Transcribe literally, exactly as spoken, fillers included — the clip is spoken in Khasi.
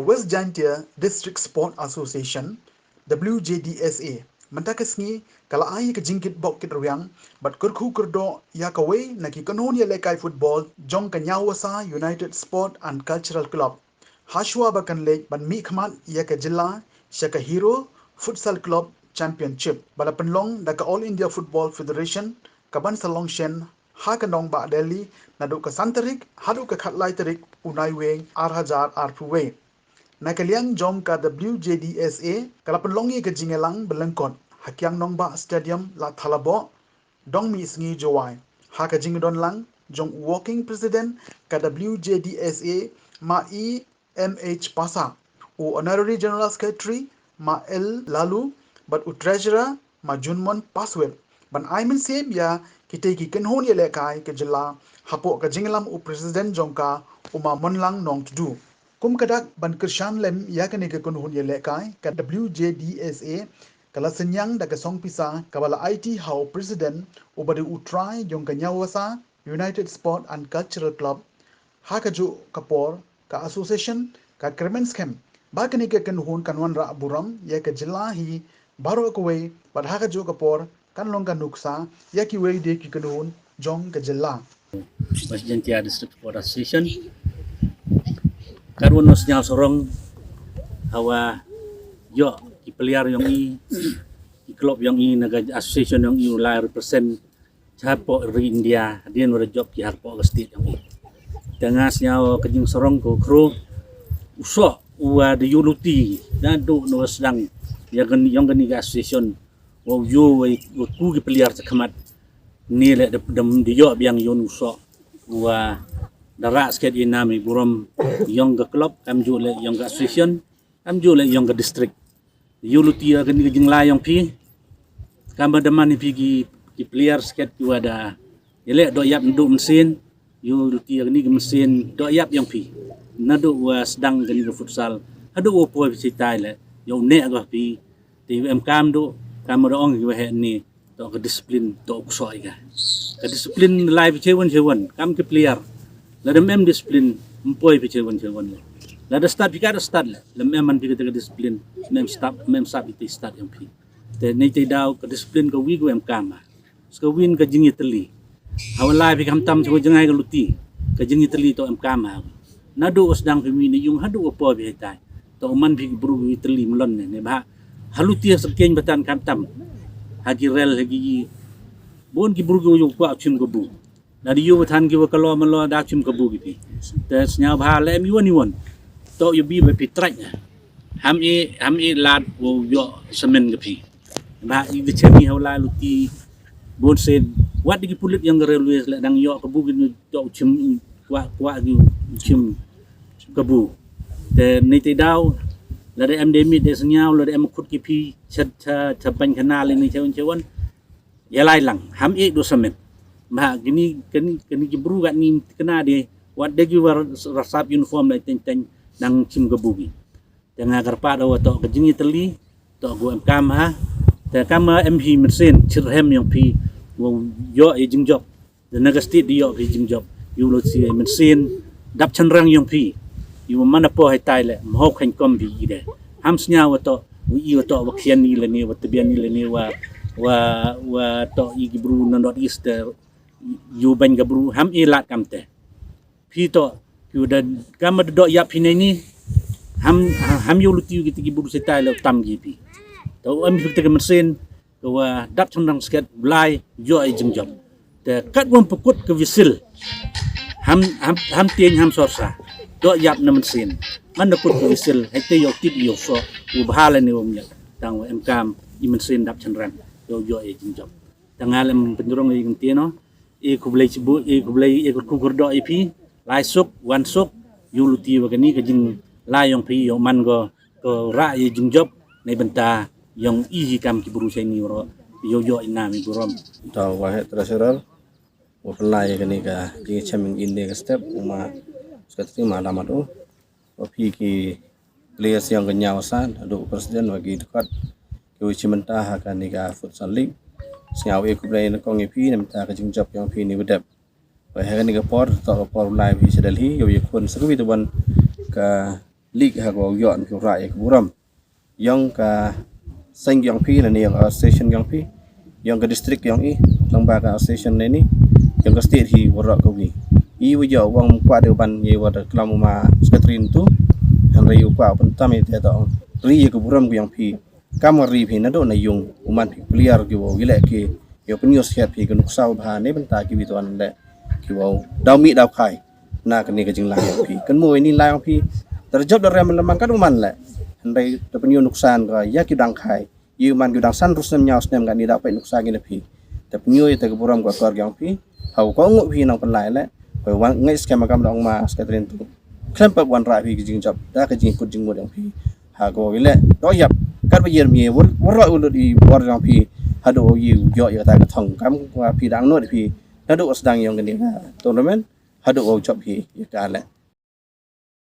West Jaintia District Sport Association, W J D S A, mynta ka sngi ka la ai ka jingkitbok kitrwiang bad kyrkhu kyrdoh ïa kawei na ki kynhun ïalehkai football jong ka Ñiawasa United Sport and Cultural Club, hashwa ba kan leit ban mihkhmat ïa ka jylla sha ka Hero Futsal Club Championship ba la pynlong da ka All India Football Federation, ka ban sa long shen ha ka nongbah Delhi naduh ka san tarik haduh ka khatlai tarik u Naiwieng ar hajar arphew wei. Na ka liang jong ka W J D S A, ka la pynlong ïa ka jingïalang ba lyngkot ha Kiang Nangbah Stadium, Ladthadlaboh, Dongmihsngi, Jowai. Ha ka jingdon lang jong u Working President ka W J D S A, Ma E M H Passah, u Honorary General Secretary, Ma L Laloo, bad u Treasurer, Ma Junmon Paswit, ban ai mynsiem ïa kitei ki kynhun ïalehkai ka jylla hapoh ka jingïalam u President jong ka, u Ma Monlang Nongtdu. Kum ka dak ban kyrshan lem ïa kane ka kynhun ïalehkai, ka W J D S A ka la synñiang da ka song pisa kaba la aiti ha u President uba dei u trai jong ka Ñiawasa United Sport and Cultural Club. Ha kajuh ka por ka association ka kyrmen skhem ba kane ka kynhun kan wanrah burom ïa ka jylla hi baroh kawei, bad ha kajuh ka por kan long ka nuksa ïa kiwei de ki kynhun jong ka jylla. West Jaintia District Sport Association. Katwon u sñiaw sarong hawa ïoh ki player yong i, ki club yong i, na ka association yong i u la represent hapoh ri India, hadien wa da jop ki hapoh ka state yong i. Te nga sñiaw ka jingsarong ko khro, u soh u wa da ïuh luti naduh na wa sdang ïa kani, yong kani ka association, wa u ïoh wa ku ki player chakhmat. Ni leh da, da, da ïoh biang ïoh u soh u wa da rah skhet i nam i burom yong ka club, kamjuh leh yong ka association, kamjuh leh yong ka district. Ïoh luti ïa kani ka jinglai yong phi. Kam ba da man i phi ki, ki player skhet ki wa da ïaleh doh ïap naduh mynsiem. Ïoh luti ïa kani ka mynsiem doh ïap yong phi naduh wa sdang kani ka futsal haduh wa poi phi sitai leh ïoh neh ka phi. Te em kam duh, kam da ong ki wa heh ni. Toh ka discipline, toh u ksoh ïa ka. Ka discipline lai phi chewon chewon, kam ki player. Lada em discipline, em poi phi chewon chewon. Lada start phi ka da start leh, lada em man phi ka discipline, em start, em start ïa ka start yong phi. Te ni te daw ka discipline ka wi ka em kam ha. Ska win ka jingïatylli. Hawa lai phi kam tam chewon jngai ka luti, ka jingïatylli toh em kam ha. Naduh wa sdang phi mih na yung haduh wa poi phi hitai. Toh u man phi ki bru ki tylli mlon ne, ne ba ha luti ha syrkeiñ batan kam tam. Ha ki rel ha ki, bun ki bru ki wa ïoh kwah chim kabu. Da di ïoh batan ki wa ka lo ma lo da chim kabu ki phi. Te sñiaw ba ha leh em iwon iwon. Toh ïoh bi ba phi trach. Ham i, ham i lad wa ïoh semen ki phi. Ba i da chem i haw la luti bun sen. Wat di ki pulit yong ka railways leh dang ïoh kabu ki toh chim kwah, kwah ki chim kabu. Te ni te daw, lada em de mit de sñiaw, lada em khut ki phi, cha, cha, cha bañ khana le ni chewon chewon. Ïa lai lang, ham ek do samen. Ba kini, kini, kini ki bru kat ni kena de, wat de ki wa rasap uniform lai teng teng, dang chim kabu ki. Te nga kyrpad wa toh ka jingïatylli, toh ko em kam ha. Te kam ha em hi mynsiem, chirhem yong phi, wa ïoh i jingjop. Da na ka state di ïoh phi jingjop. Ïoh lut si mynsiem dap chynrang yong phi. Ïoh man apo hai tai leh, mhok khein kom phi i de. Ham sñiaw wa toh, wa i wa toh, wa khian i lane, wa tbian i lane, wa, wa, wa toh i ki bru na North East, eh, ïoh bañ ka bru, ham i lad kam te. Phi toh, phi wa da, kam da doh ïap phi nei ni, ham, ham ïoh luti ki te ki bru sitai leh tam ki phi. Toh em phi te ka mynsiem, ka wa dap chynrang sket blai ïoh i jingjop. Te kat wam pukut ka wisil. Ham, ham, ham tieng ham sorsa. Doh ïap na mynsiem. Man da kut ka wisil, hai te ïoh tip ïoh so, u bha lane wam ïap. Tang wa em kam, i mynsiem dap chynrang. Ïoh ïoh i jingjop. Tang nga lem pynjrong i kynti no. I khublei chibu, i khublei, i kyrkhu kyrdoh i phi. Lai suk, wan suk. Ïoh luti wa kani ka jinglai yong phi, ïoh man ko, ko rah i jingjop, nei bynta yong i hi kam ki bru shai ni ro, ïoh ïoh i nam i burom. Tang wa heh treasurer, wa pynlai kani ka jingchem in de ka step, ma, sekretari ma alamat u. Wa phi ki players yong ka Ñiawasa, haduh president wa ki dkhot, ki wa chim bynta ha kani ka futsal league. Sñiaw i khublei na kong i phi, na bynta ka jingjop yong phi ni wa dep. Wa ha kani ka por, toh ka por lai phi cha Delhi, ïoh ïakhun sa ka wi te wan ka League ha ka wa ïoh na ki rah ïa ka burom yong ka seng yong phi lane yong ka association yong phi, yong ka district yong i, lang ba ka association ne ni, yong ka state hi waroh ka wi. I wa ïoh wang kwah de ban ye wa da klam ma secretary tu, hynrei u kwah pyntam i te da ong ri ïa ka burom ka yong phi. Kam ri phi na do na yung u man phi player ki wa wi le ki yo pynyo siat phi ka nuksa bha ne bynta ki wi tuan le ki wa daw mi daw khai. Na kane ka jinglang yong phi kan mo ini lang phi. Tar jop da rem lamang kan u man le. Hynrei da pynyo nuksan ka ya ki dang khai. Yu man ki dang san rus nem nyaw snem kan ni da pet nuksa ki na phi. Da pynyo ita ka burom ka kor yong phi. Hau ka ngu phi nang pynlai le. Ka wan ngai skema kam da ong ma secretary tu. Klem pap wan ra phi ki jingjop da ka jingkut jingmut yong phi. Ha ko ile do yap kat ba yer mi wor wor lut i bor yong phi. Hadu o yu yo ya ta ka thong kam ko phi dang not phi. Hadu o sedang yong kani ka tournament. Hadu o jop phi ya ka le.